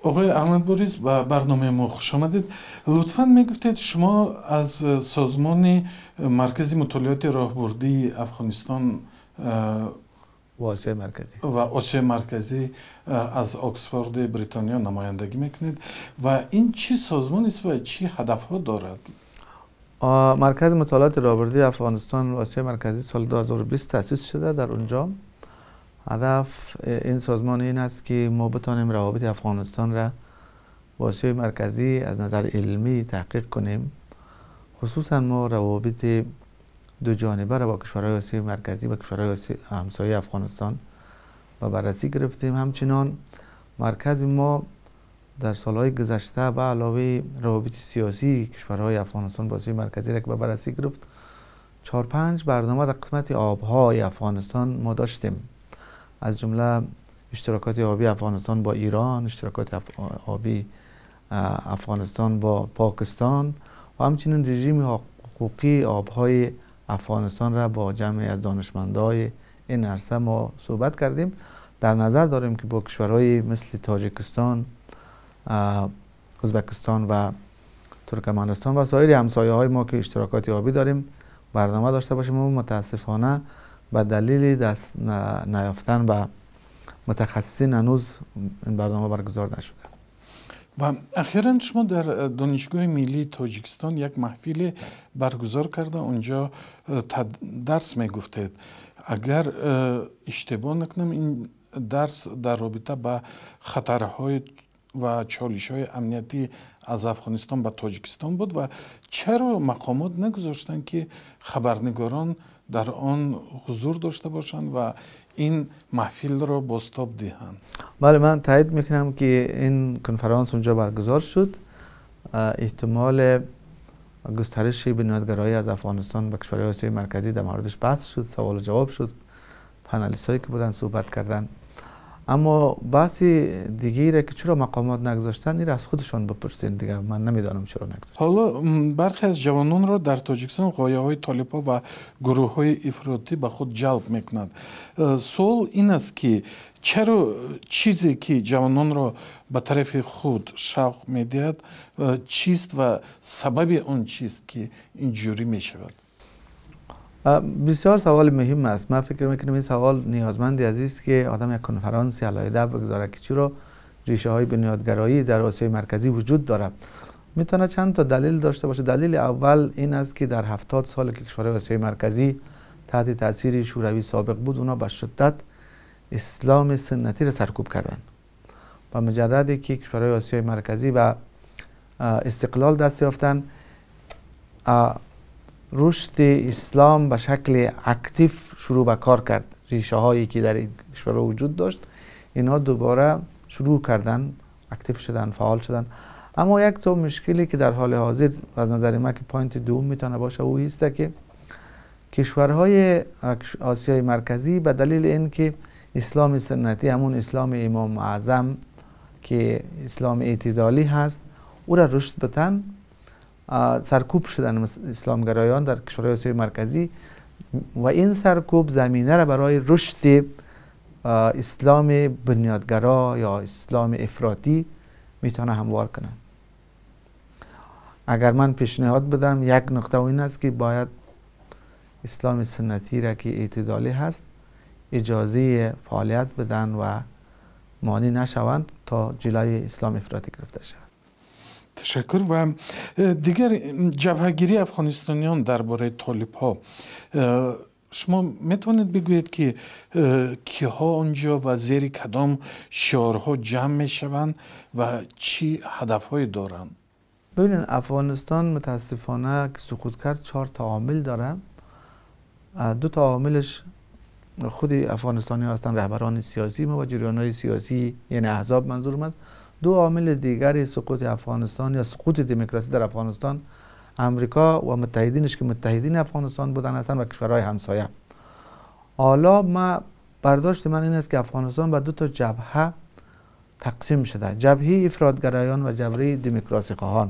Оғои Аҳмад Борис, ба барномаи мо хуш омадед. Лутфан мегуфтед, шумо аз созмони Маркази мутолиоти роҳбурдии Афғонистон ва Осиёи Марказӣ ва Осиёи Марказӣ аз Оксфорди Бритониё намояндагӣ мекунед ва ин чӣ созмонест ва чӣ ҳадафҳо дорад? Маркази мутолиоти роҳбурдии Афғонистон ва Осиёи Марказӣ соли 2020 таъсис шуда. Дар онҷо ҳадаф ин созмон ин аст, ки мо битонем равобити Афғонистон ра бо Осиёи Марказӣ аз назар илмӣ таҳқиқ кунем. Хусусан мо равобити дуҷониба ра бо кишварҳои Осиёи Марказӣ ва кишварҳои ҳамсояи Афғонистон ба баррасӣ гирифтем. Ҳамчунон маркази мо дар солҳои гузашта ба аловаи равобити сиёсии кишварҳои Афғонистон бо Осиёи Марказӣ ра ки ба баррасӣ гирифт, 4-5 барнома дар қисмати обҳои Афғонистон мо доштем. Аз ҷумла иштирокоти обии Афғонистон бо Эрон, иштирокоти обии Афғонистон бо Покистон ва ҳамчунин режими ҳуқуқии обҳои Афғонистон ра бо ҷамъе аз донишмандои ин арса мо суҳбат кардем. Дар назар дорем, ки бо кишварҳои мисли Тоҷикистон, Ӯзбекистон ва Туркманистон ва соири ҳамсояҳои мо, ки иштирокоти обӣ дорем, барнома дошта бошем. Мо мутаассифона ба далели даст наёфтан ба мутахассисин ҳанӯз ин барнома баргузор нашуда. Ва ахиран шумо дар Донишгоҳи миллии Тоҷикистон як маҳфиле баргузор карда, онҷо дарс мегуфтед. Агар иштибоҳ накунам, ин дарс дар робита ба хатарҳои ва чолишҳои амниятӣ аз Афғонистон ба Тоҷикистон буд. Ва чаро мақомот нагузоштанд, ки хабарнигорон дар он ҳузур дошта бошанд ва ин маҳфилро бозтоб диҳанд? Бале, ман таъид мекунам, ки ин конференс онҷо баргузор шуд. Эҳтимоли густариши бунёдгароӣ аз Афғонистон ба кишварҳои Осиёи Марказӣ дар мавридаш баҳс шуд, саволу ҷавоб шуд, панелистҳое ки буданд суҳбат карданд. Аммо баҳси дигаре, ки чаро мақомот нагузоштанд, инро аз худашон бипурсед дига, ман намедонам чаро нагузоштанд. Ҳоло бархе аз ҷавононро дар Тоҷикистон ғояҳои толибҳо ва гурӯҳҳои ифротӣ ба худ ҷалб мекунад. Суол ин аст, ки чаро чизе, ки ҷавононро ба тарафи худ шавқ медиҳад, чист ва сабаби он чист, ки ин ҷурӣ мешавад? Бисёр саволи муҳим аст. Ман фикр мекунам, ин савол ниёзманди аз ист, ки одам як конференси алоҳида бигузорад, ки чаро решаҳои бунёдгароӣ дар Осиёи Марказӣ вуҷуд дорад. Метавонад чанд то далел дошта бошад. Далели аввал ин аст, ки дар 70 соле ки кишварҳои Осиёи Марказӣ таҳти таъсири Шӯравии собиқ буд, онҳо ба шиддат исломи суннатиро саркӯб карданд. Ба муҷарраде ки кишварҳои Осиёи Марказӣ ба истиқлол даст ёфтанд, рушди ислом ба шакли актив шурӯъ ба кор кард. Решаҳое ки дар ин кишварҳо вуҷуд дошт, инҳо дубора шурӯъ карданд, актив шуданд, фаъол шуданд. Аммо як то мушкиле ки дар ҳоли ҳозир аз назари ман ки point дуюм метавонад бошад, ӯ ист, ки кишварҳои Осиёи Марказӣ ба далели ин ки исломи суннатӣ, ҳамун исломи Имом Аъзам, ки исломи эътидолӣ ҳаст, ӯра рушд битан, саркӯб шуданд исломгароён дар кишварҳои Осиёи Марказӣ ва ин саркӯб заминаро барои рушди исломи бунёдгаро ё исломи ифротӣ метавонад ҳамвор кунад. Агар ман пешниҳод бидам, як нуқта ин аст, ки бояд исломи суннатиро, ки эътидолӣ ҳаст, иҷозаи фаъолият биданд ва монеъ нашаванд, то ҷилои исломи ифротӣ гирифта шавад. Ташаккур. Ва дигар ҷабҳагирии афғонистониён дар бораи толибҳо, шумо метавонед бигӯед, ки киҳо онҷо ва зери кадом шиорҳо ҷамъ мешаванд ва чӣ ҳадафҳое доранд? Бибинед, Афғонистон мутаассифона ки суқут кард, чор та омил дорад. Ду та омилаш худи афғонистониҳо ҳастанд, раҳбарони сиёсии мо ва ҷараёнҳои сиёсӣ, яъне аҳзоб манзурам аст. Ду омили дигари суқути Афғонистон ё суқути демокрасӣ дар Афғонистон Амрико ва муттаҳидинаш, ки муттаҳидини Афғонистон будан ҳастанд, ва кишварҳои ҳамсоя. Ҳоло ма бардошти ман ин аст, ки Афғонистон ба ду та ҷабҳа тақсим шуда: ҷабҳаи ифротгароён ва ҷабҳаи демократсихоҳон.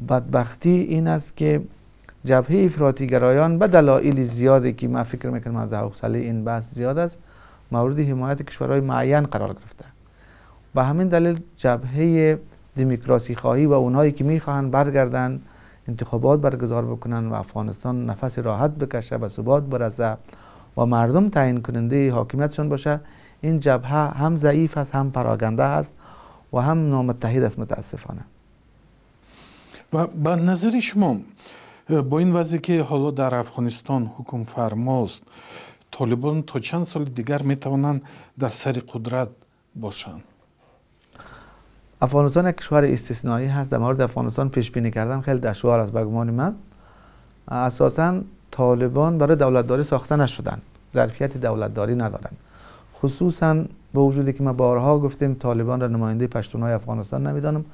Бадбахтӣ ин аст, ки ҷабҳаи ифротигароён ба далоили зиёде, ки ман фикр мекунам аз ҳавсалаи ин баҳс зиёд аст, мавриди ҳимояти кишварҳои муайян қарор гирифта. به همین دلیل جبهه دموکراسی خواهی و اونهایی که میخواهند برگردن، انتخابات برگزار بکنن و افغانستان نفس راحت بکشه و ثبات برسه و مردم تعیین کننده حاکمیتشون باشه، این جبهه هم ضعیف است، هم پراگنده است و هم نامتحد است متاسفانه. و به نظر شما با این وضعی که حالا در افغانستان حکم فرماست، طالبان تا چند سال دیگر میتوانند در سر قدرت باشند؟ افغانستان یک کشور استثنایی هست. در مورد افغانستان پیش بینی کردن خیلی دشوار است به گمان من. اساسا طالبان برای دولتداری ساخته نشدن، ظرفیت دولتداری ندارن، خصوصا با وجودی که ما بارها گفتیم طالبان را نماینده پشتونهای افغانستان نمیدانم،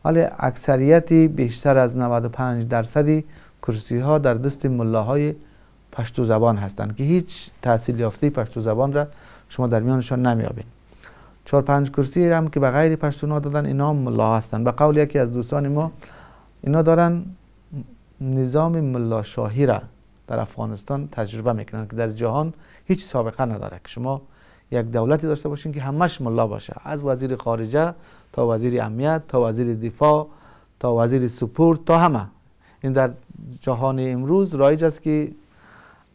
ولی اکثریتی بیشتر از 95% کرسی ها در دست ملاهای پشتو زبان هستند که هیچ تحصیل یافته پشتو زبان را شما در میانشان نمیابین. 4-5 کرسی هم که به غیر پشتونها دادن، اینا ملا هستند. به قول یکی از دوستان ما، اینا دارن نظام ملا شاهی را در افغانستان تجربه میکنن که در جهان هیچ سابقه نداره که شما یک دولتی داشته باشین که همش ملا باشه، از وزیر خارجه تا وزیر امنیت تا وزیر دفاع تا وزیر سپورت تا همه. این در جهان امروز رایج است که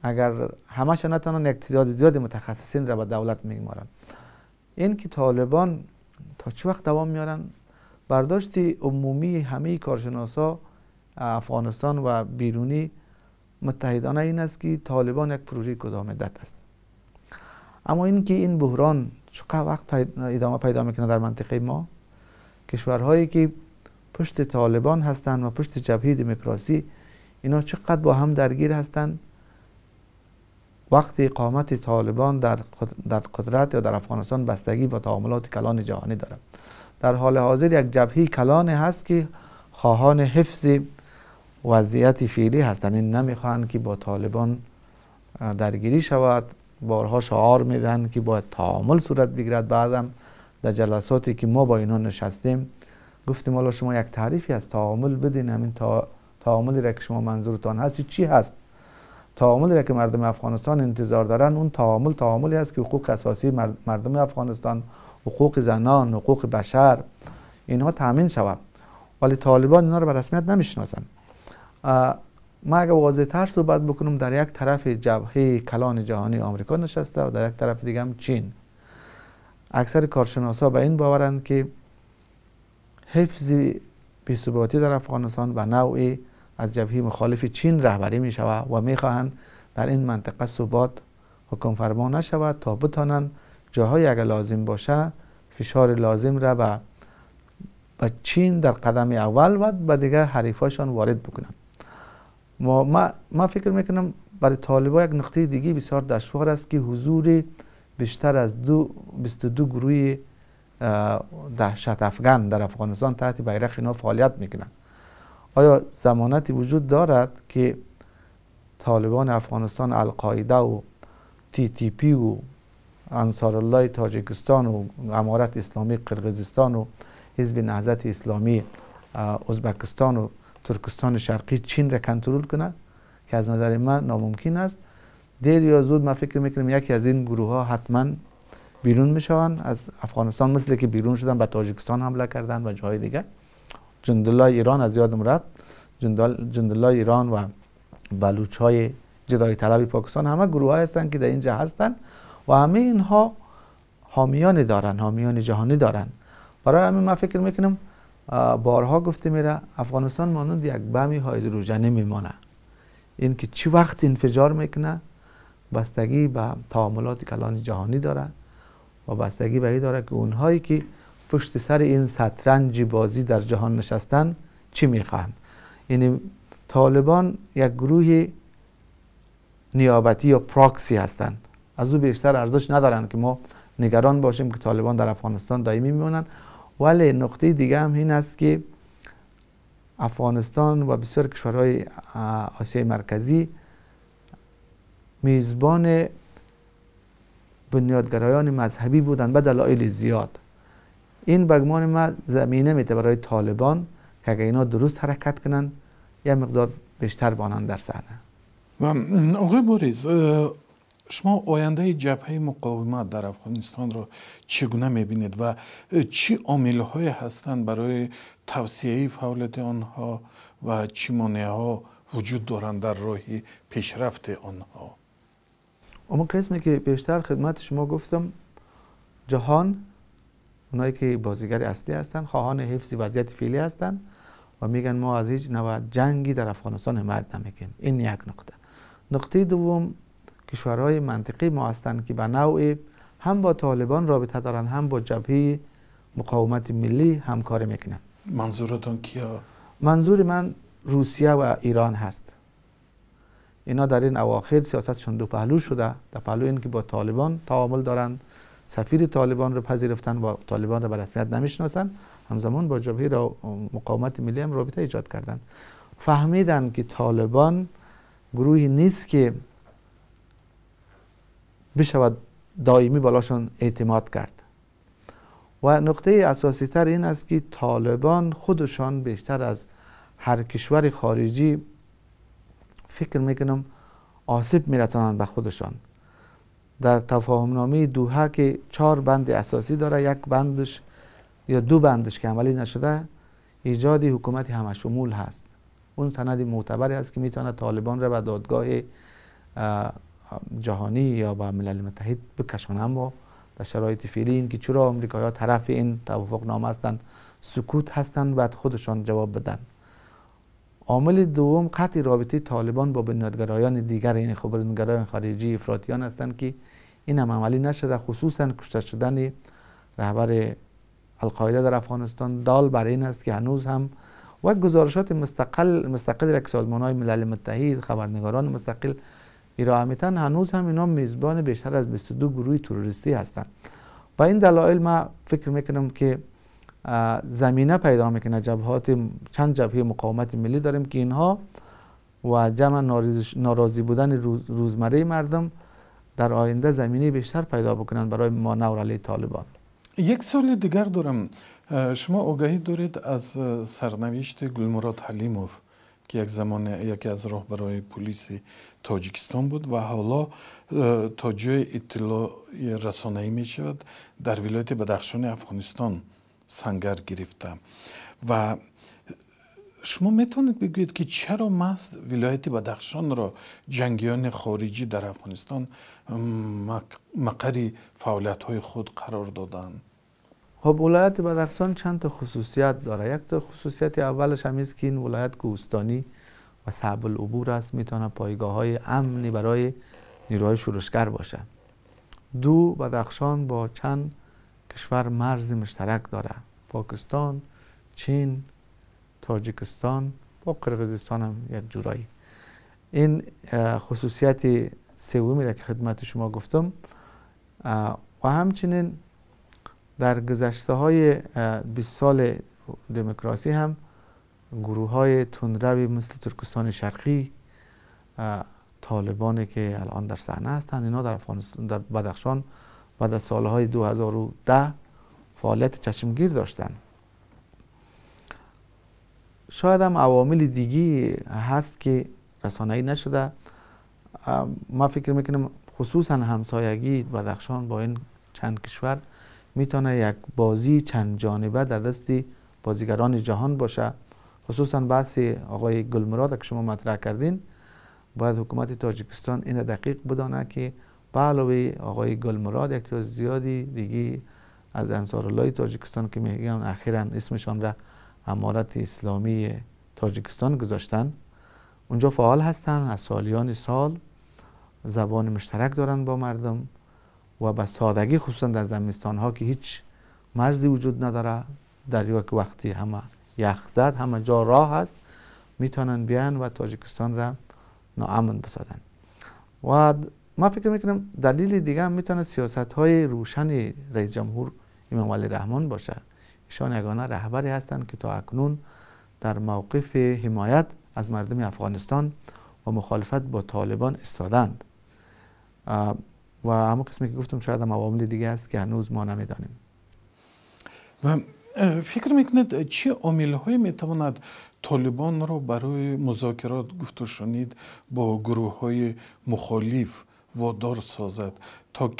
اگر همش نتونن، یک تعداد زیاد متخصصین را به دولت میگمارن. این که طالبان تا چه وقت دوام میارن، برداشت عمومی همه کارشناسا افغانستان و بیرونی متحدانه این است که طالبان یک پروژه کوتاه مدت است. اما اینکه این بحران چقدر وقت ادامه پیدا میکنه در منطقه ما، کشورهایی که پشت طالبان هستند و پشت جبهه دموکراسی، اینا چقدر با هم درگیر هستند، وقت اقامت طالبان در قدرت یا در افغانستان بستگی با تعاملات کلان جهانی دارد. در حال حاضر یک جبهه کلان هست که خواهان حفظ وضعیت فعلی هستند، این نمیخواهند که با طالبان درگیری شود. بارها شعار میدن که باید تعامل صورت بگیرد. بعدم در جلساتی که ما با اینا نشستیم گفتیم حالا شما یک تعریفی از تعامل بدین، همین تعاملی را که شما منظورتان هست چی هست؟ تعاملی را که مردم افغانستان انتظار دارن، اون تعامل تعاملی است که حقوق اساسی مردم افغانستان، حقوق زنان، حقوق بشر، اینها تامین شود. ولی طالبان اینا رو به رسمیت نمیشناسن. ما اگر واضح تر صحبت بکنم، در یک طرف جبهه کلان جهانی آمریکا نشسته و در یک طرف دیگه هم چین. اکثر کارشناسا به این باورند که حفظ بی‌ثباتی در افغانستان به نوعی از جبهه مخالف چین رهبری می شود و می خواهند در این منطقه ثبات حکم فرما نشود تا بتانند جاهای اگر لازم باشه فشار لازم را به چین در قدم اول و به دیگر حریفاشان وارد بکنند. ما فکر میکنم برای طالبان یک نقطه دیگه بسیار دشوار است که حضور بیشتر از 22 گروه دهشت افغان در افغانستان تحت بیرق اینا فعالیت میکنند. آیا ضمانتی وجود دارد که طالبان افغانستان القاعده و TTP و انصارالله تاجیکستان و امارت اسلامی قرقیزستان و حزب نهضت اسلامی ازبکستان و ترکستان شرقی چین را کنترل کنه که از نظر من ناممکن است. دیر یا زود من فکر میکنم یکی از این گروه ها حتما بیرون میشوند از افغانستان، مثل که بیرون شدن به تاجیکستان حمله کردن و جای دیگه. جندالله ایران از یادم رفت، جندالله ایران و بلوچ های جدای طلب پاکستان همه گروه های هستند که در اینجا هستند و همه اینها حامیان دارن، حامیان جهانی دارن. برای همین من فکر میکنم بارها گفته میره افغانستان مانند یک بم هیدروژنی میمانه. این که چی وقت انفجار میکنه بستگی به تعاملات کلان جهانی داره و بستگی به این داره که اونهایی که پشت سر این شطرنج بازی در جهان نشستن چی میخواهند. یعنی طالبان یک گروه نیابتی یا پراکسی هستند، از او بیشتر ارزش ندارند که ما نگران باشیم که طالبان در افغانستان دائمی میمونند. ولی نقطه دیگه هم این است که افغانستان و بسیار کشورهای آسیای مرکزی میزبان بنیادگرایان مذهبی بودند به دلایل زیاد. این به گمان من زمینه میده برای طالبان که اگر اینا درست حرکت کنن یه مقدار بیشتر بانند در صحنه. و آقای باریز، Шумо ояндаи ҷабҳаи муқовимат дар Афғонистонро чӣ гуна мебинед ва чӣ омилҳое ҳастанд барои тавсияи фаъолияти онҳо ва чӣ монеаҳо вуҷуд доранд дар роҳи пешрафти онҳо? اون قسمی که بیشتر خدمت شما گفتم، جهان، اونایی که بازیگر اصلی هستن، خواهان حفظ وضعیت فعلی هستن و میگن ما از هیچ نوع جنگی در افغانستان حمایت نمیکنیم. این یک نقطه. نقطه دوم، کشورهای منطقی ما هستند که به نوعی هم با طالبان رابطه دارن، هم با جبهه مقاومت ملی همکاری میکنن. منظورتون کیا؟ منظور من روسیه و ایران هست. اینا در این اواخر سیاستشون دو پهلو شده. در پهلو این که با طالبان تعامل دارن، سفیر طالبان رو پذیرفتن و طالبان رو به رسمیت نمیشناسن، همزمان با جبهه مقاومت ملی هم رابطه ایجاد کردن. فهمیدن که طالبان گروهی نیست که بشود دائمی بالاشون اعتماد کرد. و نقطه اساسی تر این است که طالبان خودشان بیشتر از هر کشور خارجی فکر میکنم آسیب میرسانند به خودشان. در تفاهمنامه دوحه که 4 بند اساسی داره، یک بندش یا 2 بندش که عملی نشده، ایجاد حکومت همشمول هست. اون سند معتبری است که میتونه طالبان را به دادگاه جهانی یا به ملل متحد بکشانه. اما در شرایط فعلی این که چرا آمریکایی‌ها طرف این توافق نامه هستند، سکوت هستند، بعد خودشان جواب بدن. عامل دوم قطع رابطه طالبان با بنیادگرایان دیگر، یعنی بنیادگرایان خارجی، افراطیان هستند که این هم عملی نشده. خصوصا کشته شدن رهبر القاعده در افغانستان دال بر این است که هنوز هم و گزارشات مستقل را که سازمان‌های ملل متحد، خبرنگاران مستقل ارائه میتن، هنوز هم اینا میزبان بیشتر از 22 گروه تروریستی هستند. با این دلایل ما فکر میکنم که زمینه پیدا میکنه. جبهات، چند جبهه مقاومت ملی داریم که اینها و جمع ناراضی بودن روزمره مردم در آینده زمینه بیشتر پیدا بکنن برای مانور علیه طالبان. یک سوال دیگر دارم. شما آگاهی دارید از سرنوشت گلمراد حلیموف که یک زمان یکی از راهبرای پلیس تاجیکستان بود و حالا تا جای اطلاع رسانه‌ای می شود در ولایت بدخشان افغانستان سنگر گرفته. و شما میتونید بگویید که چرا محض ولایت بدخشان را جنگیان خارجی در افغانستان مقر فعالیت‌های خود قرار دادند؟ خب ولایت بدخشان چند تا خصوصیت داره. یک تا خصوصیت اولش هم است که این ولایت کوهستانی و صعب العبور است، میتونه پایگاه‌های امنی برای نیروهای شورشگر باشه. دو، بدخشان با چند کشور مرز مشترک داره، پاکستان، چین، تاجیکستان با قرقیزستان هم یک جورایی. این خصوصیت سومی را که خدمت شما گفتم. و همچنین در گذشته های 20 سال دموکراسی هم گروه های تندروی مثل ترکستان شرقی، طالبانی که الان در صحنه هستند، اینا در افغانستان، در بدخشان بعد از سالهای 2010 فعالیت چشمگیر داشتند. شاید هم عوامل دیگی هست که رسانه‌ای نشده. ما فکر میکنم خصوصا همسایگی بدخشان با این چند کشور میتونه یک بازی چند جانبه در دست بازیگران جهان باشه. خصوصا بحث آقای گلمراد که شما مطرح کردین، باید حکومت تاجیکستان این دقیق بدانه که به علاوه آقای گلمراد یک تعداد زیادی دیگه از انصارالله تاجیکستان که میگن اخیرا اسمشان را امارت اسلامی تاجیکستان گذاشتن، اونجا فعال هستن، از سالیان سال زبان مشترک دارن با مردم و به سادگی خصوصا در زمستان ها که هیچ مرزی وجود نداره، در یک وقتی همه یخ زد، همه جا راه هست، میتونن بیان و تاجیکستان را ناامن بسازن. و ما فکر میکنم دلیل دیگه هم میتونه سیاست های روشن رئیس جمهور امام علی رحمان باشه. ایشان یگانه رهبری هستند که تا اکنون در موقف حمایت از مردم افغانستان و مخالفت با طالبان استادند. و همون قسمی که گفتم شاید هم عوامل دیگه است که هنوز ما نمیدانیم. و فکر میکنید چه عامل‌هایی میتواند طالبان را برای مذاکرات گفت و شنید با گروه های مخالف водор созад, то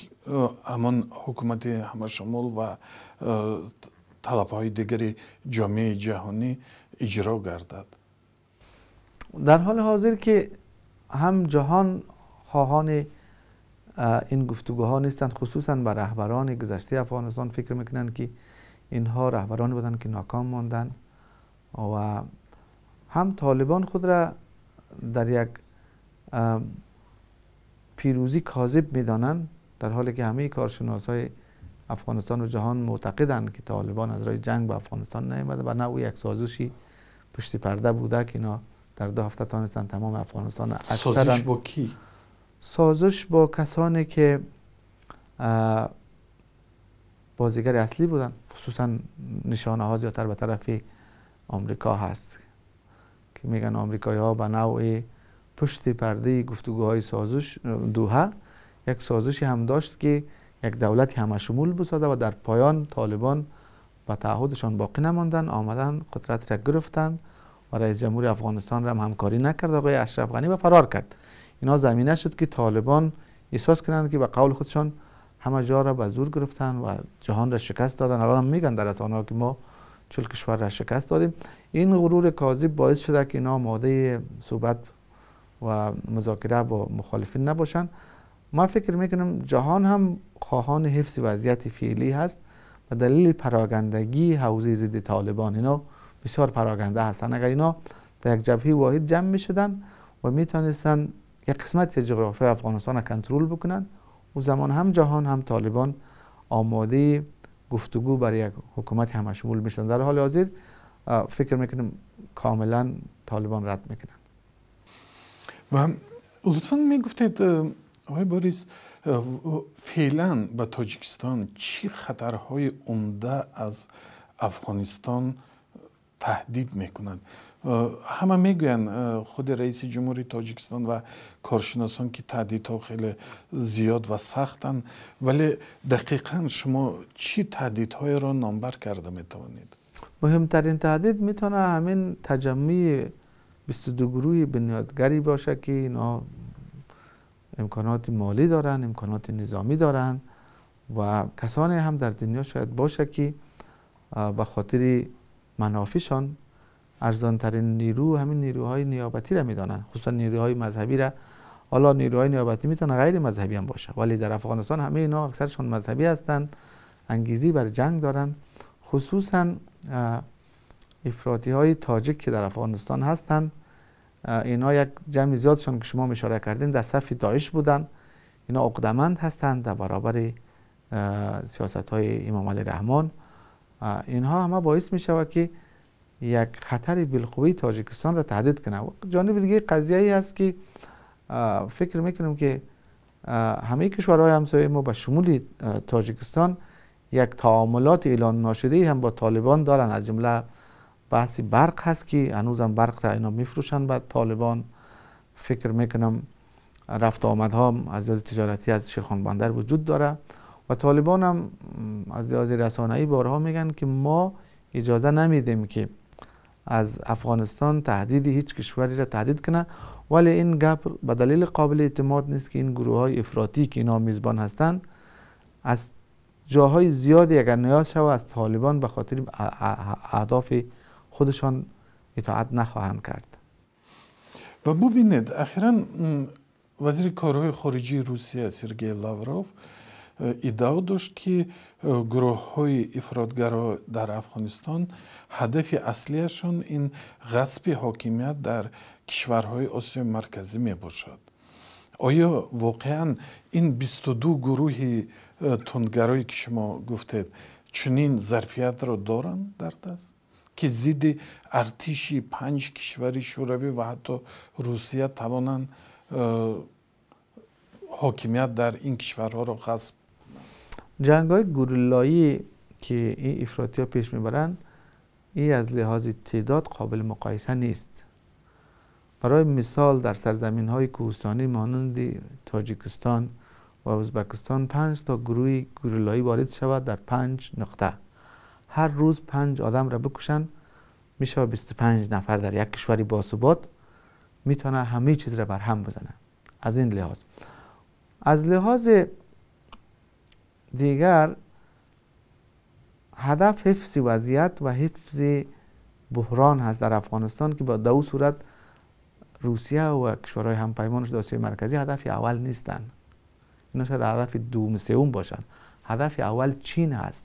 ҳамон ҳукумати ҳамашумул ва талабҳои дигари ҷомеаи ҷаҳонӣ иҷро гардад? Дар ҳоли ҳозир ки ҳам ҷаҳон хоҳони ин гуфтугӯҳо нестанд, хусусан ба раҳбарони гузаштаи Афғонистон фикр мекунанд ки инҳо раҳбароне буданд ки ноком монданд, ва ҳам толибон худро дар як пирӯзӣ козиб медонанд, дар ҳоле ки ҳамаи коршиносҳои Афғонистон ва ҷаҳон муътақиданд ки толибон аз роҳи ҷанг ба Афғонистон наомада ва на ӯ як созиши пушти парда буда ки اینا در 2 هفته تانستند تمام افغانستان. سازش با کی؟ سازش با کسانی که بازیگر اصلی بودن، خصوصا نشانه ها زیادتر به طرف آمریکا هست که میگن آمریکایی ها به نوع پشت پرده گفتگوهای سازش دوحه یک سازشی هم داشت که یک دولت همه شمول بسازه و در پایان طالبان به تعهدشان باقی نماندن، آمدن قدرت را گرفتن و رئیس جمهور افغانستان را هم همکاری نکرد آقای اشرف غنی و فرار کرد. اینا زمینه شد که طالبان احساس کنند که به قول خودشان همه جا را به زور گرفتن و جهان را شکست دادن. الان هم میگن در رسانه‌ها که ما 40 کشور را شکست دادیم. این غرور کاذب باعث شده که اینا آماده صحبت و مذاکره با مخالفین نباشند. ما فکر میکنم جهان هم خواهان حفظ وضعیت فعلی هست و دلیل پراگندگی حوزه ضد طالبان، اینا بسیار پراگنده هستند. اگر اینا در یک جبهه واحد جمع میشدن و میتونستن یک قسمت جغرافی افغانستان را کنترل بکنن، او زمان هم جهان هم طالبان آماده گفتگو برای یک حکومت همشمول میشدن. در حال حاضر فکر میکنم کاملا طالبان رد میکنن. و لطفا میگفتید آقای باریس، فعلا به تاجیکستان چی خطرهای عمده از افغانستان تهدید میکنند؟ همه میگویند، خود رئیس جمهوری تاجیکستان و کارشناسان، که تهدیدها خیلی زیاد و سختند، ولی دقیقا شما چی تهدیدهای را نامبر کرده میتوانید؟ مهمترین تهدید میتونه همین تجمع 22 گروه بنیادگری باشه که اینا امکانات مالی دارن، امکانات نظامی دارن و کسانی هم در دنیا شاید باشه که به خاطر منافعشان ارزانترین نیرو همین نیروهای نیابتی را میدانن، خصوصا نیروهای مذهبی را. حالا نیروهای نیابتی میتونه غیر مذهبی هم باشه، ولی در افغانستان همه اینا اکثرشان مذهبی هستند، انگیزی بر جنگ دارن. خصوصا افراطی های تاجیک که در افغانستان هستند، اینا یک جمع زیادشان که شما اشاره کردین در صف داعش بودن. اینا عقده‌مند هستند در برابر سیاست های امام علی رحمان. اینها همه باعث می شود که یک خطر بالقوه تاجیکستان را تهدید کنه. جانب دیگه قضیه ای است که فکر میکنم که همه کشورهای همسایه ما به شمول تاجیکستان یک تعاملات اعلان ناشده هم با طالبان دارن. از جمله بحث برق هست که هنوزم برق را اینا میفروشن به طالبان. فکر میکنم رفت آمدها از لحاظ تجارتی از شیرخان بندر وجود داره و طالبان هم از لحاظ رسانه‌ای بارها میگن که ما اجازه نمیدیم که از افغانستان تهدید هیچ کشوری را تهدید کنه، ولی این گپ به دلیل قابل اعتماد نیست که این گروه های افراطی که اینا میزبان هستند از جاهای زیادی اگر نیاز شود از طالبان به خاطر اهداف خودشان اطاعت نخواهند کرد. و ببینید اخیرا وزیر کارهای خارجی روسیه سرگئی لاوروف ادعا داشت که گروه های افراطگرا در افغانستان هدف اصلیشان این غصب حاکمیت در کشورهای آسیای مرکزی می باشد. آیا واقعا این 22 گروه تندگرایی که شما گفتید چنین ظرفیت را دارند در دست که ضد ارتش 5 کشور شوروی و حتی روسیه توانند حاکمیت در این کشورها را غصب؟ جنگ های گوریلایی که این افراطی ها پیش میبرند این از لحاظ تعداد قابل مقایسه نیست. برای مثال در سرزمین های کوهستانی مانند تاجیکستان و ازبکستان 5 تا گروه گوریلایی وارد شود در 5 نقطه، هر روز 5 آدم را بکشن میشه 25 نفر در یک کشوری باثبات میتونه همه چیز را بر هم بزنه. از این لحاظ از لحاظ دیگر هدف حفظ وضعیت و حفظ بحران هست در افغانستان که با دو صورت روسیه و کشورهای همپیمانش در آسیای مرکزی هدف اول نیستند. اینا شاید هدف دوم سوم باشند. هدف اول چین هست.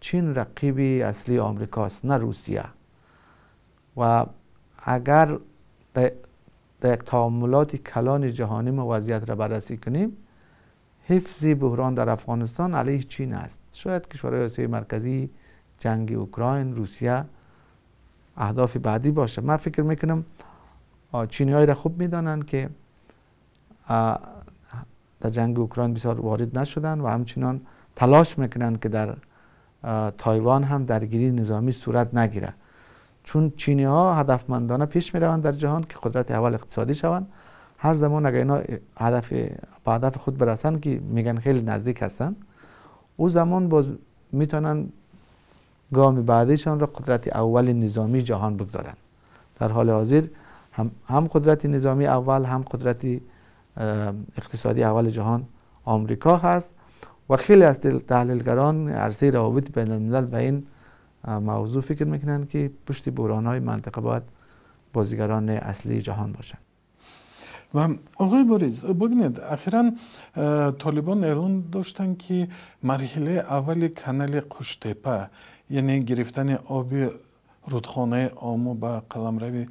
چین رقیب اصلی آمریکاست، نه روسیه. و اگر در یک تعاملات کلان جهانی ما وضعیت را بررسی کنیم، حفظ بحران در افغانستان علیه چین است. شاید کشورهای آسیای مرکزی، جنگ اوکراین، روسیه اهداف بعدی باشه. من فکر میکنم چینی‌ها را خوب میدانند که در جنگ اوکراین بسیار وارد نشدن و همچنان تلاش میکنند که در تایوان هم درگیری نظامی صورت نگیره، چون چینی ها هدفمندانه پیش میروند در جهان که قدرت اول اقتصادی شوند. هر زمان اگر اینا به هدف خود برسن که میگن خیلی نزدیک هستن، او زمان باز میتونن گام بعدیشان را قدرت اول نظامی جهان بگذارن. در حال حاضر هم قدرت نظامی اول، هم قدرت اقتصادی اول جهان آمریکا هست و خیلی از تحلیلگران عرصه روابط بین الملل به این موضوع فکر میکنن که پشت بحران‌های منطقه باید بازیگران اصلی جهان باشند. و آقای باریز، ببینید اخیراً طالبان اعلان داشتن که مرحله اول کانال قوشتپه، یعنی گرفتن آب رودخانه آمو به قلمرو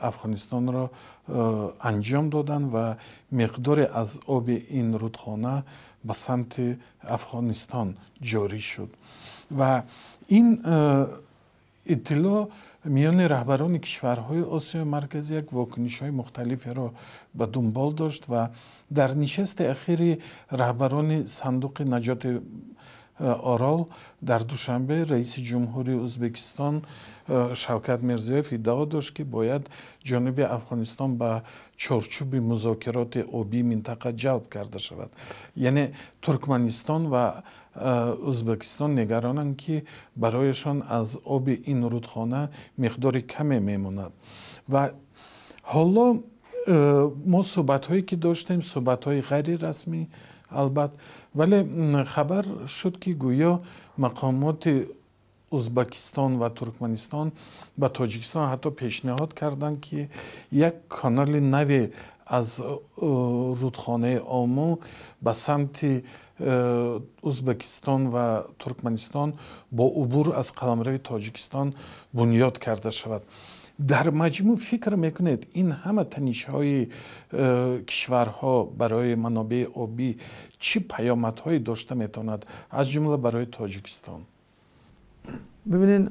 افغانستان را انجام دادن و مقدار از آب این رودخانه به سمت افغانستان جاری شد و این اطلاع میان رهبران کشورهای آسیای مرکزی یک واکنش‌های مختلفی را به دنبال داشت و در نشست اخیر رهبران صندوق نجات آرال در دوشنبه رئیس جمهوری ازبکستان شوکت میرضیایف ادعا داشت که باید جانب افغانستان به چارچوب مذاکرات آبی منطقه جلب کرده شود. یعنی ترکمنستان و ازبکستان نگرانند که برایشان از آب این رودخانه مقدار کمی میماند. و حالا ما صحبت هایی که داشتیم صحبت های غیر رسمی البته، ولی خبر شد که گویا مقامات ازبکستان و ترکمنستان به تاجیکستان حتی پیشنهاد کردند که یک کانال نوی از رودخانه آمو به سمت ازبکستان و ترکمنستان با عبور از قلمرو تاجیکستان بنیاد کرده شود. در مجموع فکر میکنید این همه تنش‌های کشورها برای منابع آبی چی پیامدهایی داشته میتواند، از جمله برای تاجیکستان؟ ببینین،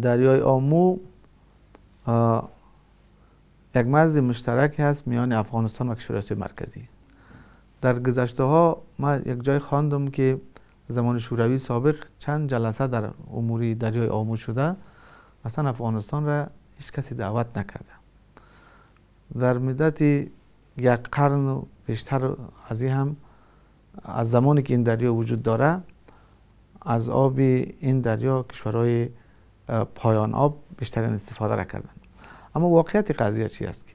دریای آمو یک مرز مشترک هست میان افغانستان و کشور آسیای مرکزی. در گذشته ها من یک جای خواندم که زمان شوروی سابق چند جلسه در اموری دریای آمو شده، اصلا افغانستان را هیچ کسی دعوت نکرده. در مدت یک قرن و بیشتر از این هم، از زمانی که این دریا وجود داره، از آب این دریا کشورهای پایان آب بیشترین استفاده را کردن. اما واقعیت قضیه چی است که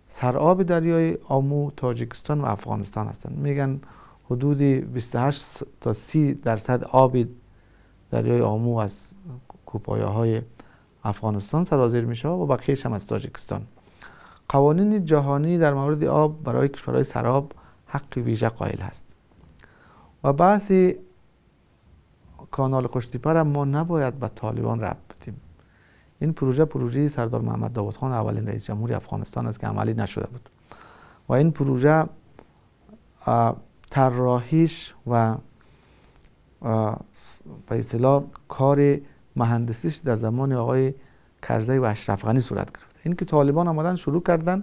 سرآب دریای آمو تاجیکستان و افغانستان هستند. میگن حدود 28 تا 30% آب دریای آمو از کوپایه های افغانستان سرازیر میشه و بقیه‌اش هم از تاجیکستان. قوانین جهانی در مورد آب برای کشورهای سراب حق ویژه قائل هست و بحث کانال قوشتپه را ما نباید به طالبان ربط بدیم. این پروژه پروژه سردار محمد داوود خان اولین رئیس جمهوری افغانستان است که عملی نشده بود و این پروژه طراحیش و به اصطلاح کار مهندسیش در زمان آقای کرزی و اشرف غنی صورت گرفت. این که طالبان آمدن شروع کردن،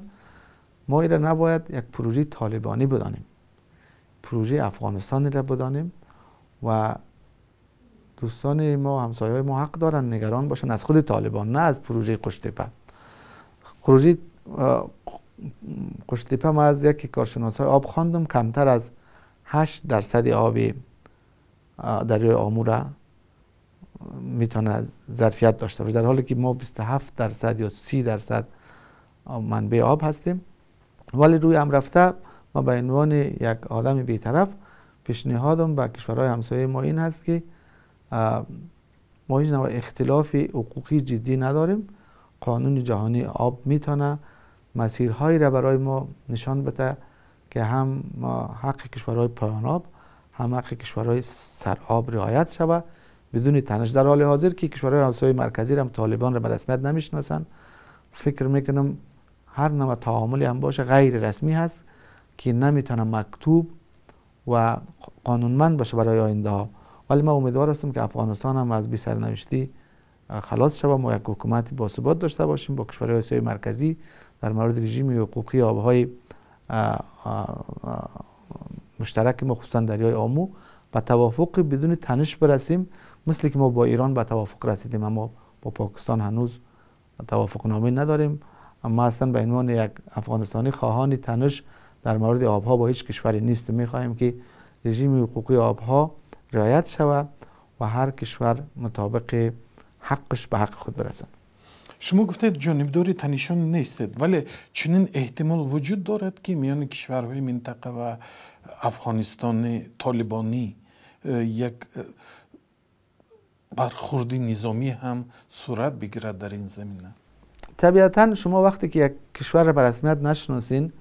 ما این را نباید یک پروژه طالبانی بدانیم، پروژه افغانستانی را بدانیم و دوستان ما، همسایه‌های ما حق دارن نگران باشن از خود طالبان، نه از پروژه قوشتپه. پروژه قوشتپه ما از یکی کارشناسای آب خواندم کمتر از 8% آب دریای آمو را میتونه ظرفیت داشته باشه، در حالی که ما 27% یا 30% منبع آب هستیم. ولی روی هم رفته ما به عنوان یک آدم بیطرف پیشنهادم به کشورهای همسایه ما این هست که ما هیچ نوع اختلاف حقوقی جدی نداریم. قانون جهانی آب میتونه مسیرهایی را برای ما نشان بده که هم حق کشورهای پایان آب هم حق کشورهای سرآب رعایت شود بدون تنش. در حال حاضر که کشورهای آسیای مرکزی را طالبان را به رسمیت نمیشناسن، فکر میکنم هر نوع تعاملی هم باشه غیر رسمی هست که نمیتونه مکتوب و قانونمند باشه برای آینده ها. ولی ما امیدوار هستم که افغانستان هم از بی سرنوشتی خلاص شود، ما یک حکومت با ثبات داشته باشیم با کشورهای آسیای مرکزی در مورد رژیم حقوقی آبهای مشترک ما خصوصا دریای آمو به توافق بدون تنش برسیم، مثل که ما با ایران به توافق رسیدیم اما با پاکستان هنوز توافق نامه نداریم. اما اصلا به عنوان یک افغانستانی خواهان تنش در مورد آبها با هیچ کشوری نیست. میخواهیم که رژیم حقوقی آبها رعایت شود و هر کشور مطابق حقش به حق خود برسد. شما گفتید جانبدار تنشان نیستید، ولی چنین احتمال وجود دارد که میان کشورهای منطقه و افغانستان طالبانی یک برخورد نظامی هم صورت بگیرد در این زمینه؟ طبیعتا شما وقتی که یک کشور را به رسمیت نشناسین،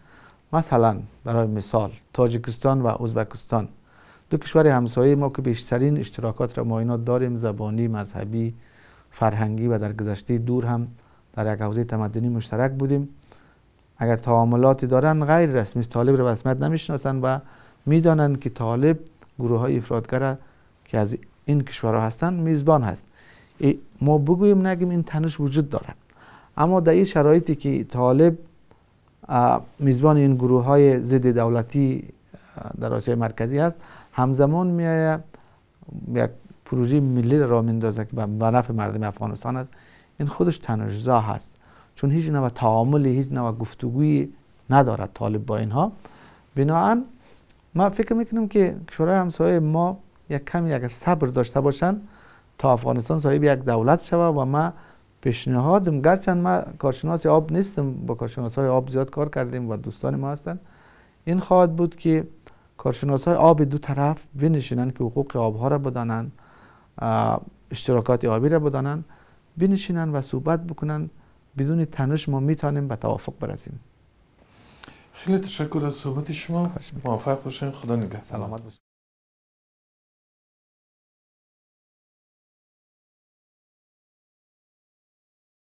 مثلا برای مثال تاجیکستان و ازبکستان، دو کشور همسایه ما که بیشترین اشتراکات را ما اینا داریم، زبانی، مذهبی، فرهنگی و در گذشته دور هم در یک حوزه تمدنی مشترک بودیم، اگر تعاملاتی دارن غیر رسمی، طالب را به رسمیت نمیشناسن و میدانند که طالب گروه های افراطگرا که از این کشورها هستند میزبان هست. ما بگوییم نگیم این تنش وجود داره، اما در این شرایطی که طالب میزبان این گروه های ضد دولتی در آسیای مرکزی هست، همزمان میآید یک پروژه ملی را میندازه که به نفع مردم افغانستان است. این خودش تنش‌زا هست، چون هیچ نوع تعاملی، هیچ نوع گفتگویی ندارد طالب با اینها. بنابراین ما فکر میکنم که کشورهای همسایه ما یک کمی اگر صبر داشته باشند تا افغانستان صاحب یک دولت شود. و ما پیشنهادم، گرچند ما کارشناس آب نیستم، با کارشناسای آب زیاد کار کردیم و دوستان ما هستند، این خواهد بود که کارشناسای آب دو طرف بنشینند که حقوق آبها را بدانند، اشتراکات آبی را بدانند، بنشینند و صحبت بکنند. بدون تنش ما میتونیم به توافق برسیم. خیلی تشکر از صحبت شما. موفق باشین. خدا نگهدار. سلامت باشین.